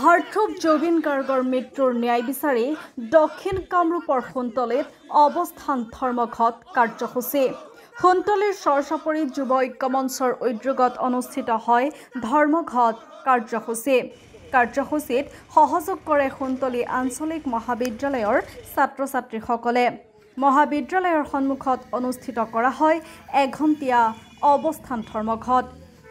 Heartthrob Zubeen গাৰ্গৰ মৃত্যুৰ ন্যায় বিচাৰি দক্ষিণ কামৰূপৰ সোণতলীত অৱস্থান ধৰ্মঘট কাৰ্যসূচী। সোণতলীৰ চৰচাপৰি যুৱ ঐক্য মঞ্চৰ উদ্যোগত অনুষ্ঠিত হয় ধৰ্মঘট কাৰ্যসূচী। কাৰ্যসূচীত সহযোগ কৰে সোণতলী আঞ্চলিক মহাবিদ্যালয়ৰ ছাত্ৰ ছাত্ৰীসকলে। মহাবিদ্যালয়ৰ সন্মুখত অনুষ্ঠিত কৰা হয় এঘণ্টীয়া অৱস্থান ধৰ্মঘট।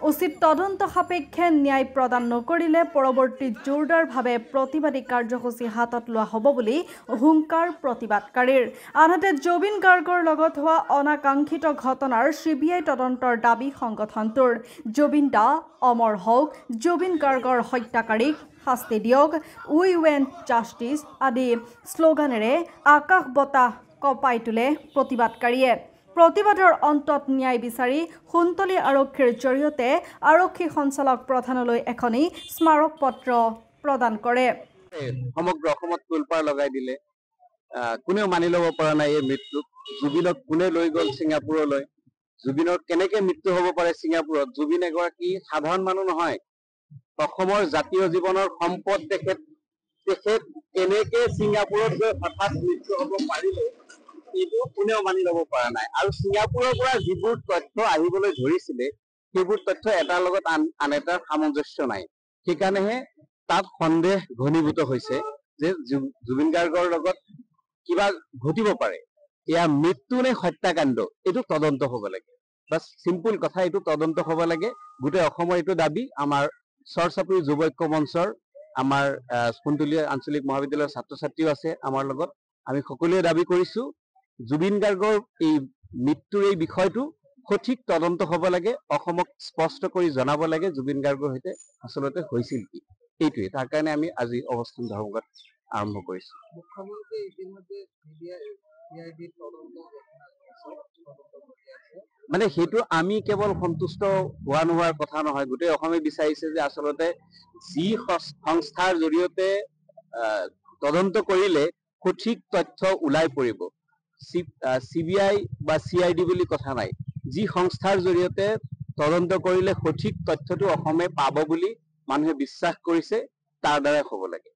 উচিত তদন্ত সাপেক্ষে ন্যায় প্ৰদান নকৰিলে পৰৱৰ্তী জোৰদাৰভাৱে প্ৰতিবাদী কাৰ্যসূচী হাতত লোৱা হ'ব বুলি হুংকাৰ প্ৰতিবাদকাৰীৰ। আনহাতে জুবিন গাৰ্গৰ লগত হোৱা অনাকাংক্ষিত ঘটনাৰ চিবিআই তদন্তৰ দাবী সংগঠনটোৰ। জুবিন দা অমৰ হওক, জুবিন গাৰ্গৰ হত্যাকাৰীক শাস্তি দিয়ক, উই ৱেণ্ট জাষ্টিছ আদি শ্লোগানেৰে আকাশ বতাহ কঁপাই তোলে প্ৰতিবাদকাৰীয়ে। প্ৰতিবাদৰ অন্তত ন্যায় বিচাৰি সোণতলী আৰক্ষীৰ জৰিয়তে আৰক্ষী সঞ্চালক প্ৰধানলৈ এখনি স্মাৰক পত্ৰ প্ৰদান কৰে। সমগ্ৰ অসমত তোলপাৰ লগাই দিলে, কোনেও মানি ল'ব পৰা নাই এই মৃত্যুক। জুবিনক কোনে লৈ গ'ল ছিংগাপুৰলৈ? জুবিনৰ কেনেকে মৃত্যু হ'ব পাৰে ছিংগাপুৰত? জুবিন এগৰাকী সাধাৰণ মানুহ নহয়, অসমৰ জাতীয় জীৱনৰ সম্পদ। তেখেত কেনেকে ছিংগাপুৰত গৈ হঠাৎ মৃত্যু হ'ব পাৰিলে, এইটো কোনেও মানি ল'ব পৰা নাই। আৰু ছিংগাপুৰৰ পৰা যিবোৰ তথ্য আহিবলৈ ধৰিছিলে, সেইবোৰ তথ্য এটাৰ লগত আন এটাৰ সামঞ্জস্য নাই। সেইকাৰণেহে তাত সন্দেহ ঘনীভূত হৈছে যে জুবিন গাৰ্গৰ লগত কিবা ঘটিব পাৰে। এয়া মৃত্যু নে হত্যাকাণ্ড, এইটো তদন্ত হ'ব লাগে। বাছ, চিম্পুল কথা, এইটো তদন্ত হ'ব লাগে। গোটেই অসমৰ এইটো দাবী। আমাৰ চৰচাপৰি যুৱ ঐক্য মঞ্চৰ, আমাৰ সোণতলী আঞ্চলিক মহাবিদ্যালয়ৰ ছাত্ৰ ছাত্ৰীও আছে আমাৰ লগত। আমি সকলোৱে দাবী কৰিছো জুবিন গাৰ্গৰ এই মৃত্যুৰ এই বিষয়টো সঠিক তদন্ত হ'ব লাগে। অসমক স্পষ্ট কৰি জনাব লাগে জুবিন গাৰ্গৰ সৈতে আচলতে হৈছিল কি। এইটোৱে, তাৰ কাৰণে আমি আজি অৱস্থান ধৰ্মঘট আৰম্ভ কৰিছো। মুখ্যমন্ত্ৰী ইতিমধ্যে চিআইডি তদন্ত ঘোষণা কৰিছে, তদন্ত কৰি আছে। মানে সেইটো আমি কেৱল সন্তুষ্ট হোৱা নোহোৱাৰ কথা নহয়, গোটেই অসমে বিচাৰিছে যে আচলতে যি সংস্থাৰ জৰিয়তে তদন্ত কৰিলে সঠিক তথ্য ওলাই পৰিব, চিবিআই বা চিআইডি বুলি কথা নাই, যি সংস্থাৰ জৰিয়তে তদন্ত কৰিলে সঠিক তথ্যটো অসমে পাব বুলি মানুহে বিশ্বাস কৰিছে, তাৰ দ্বাৰাই হ'ব লাগে।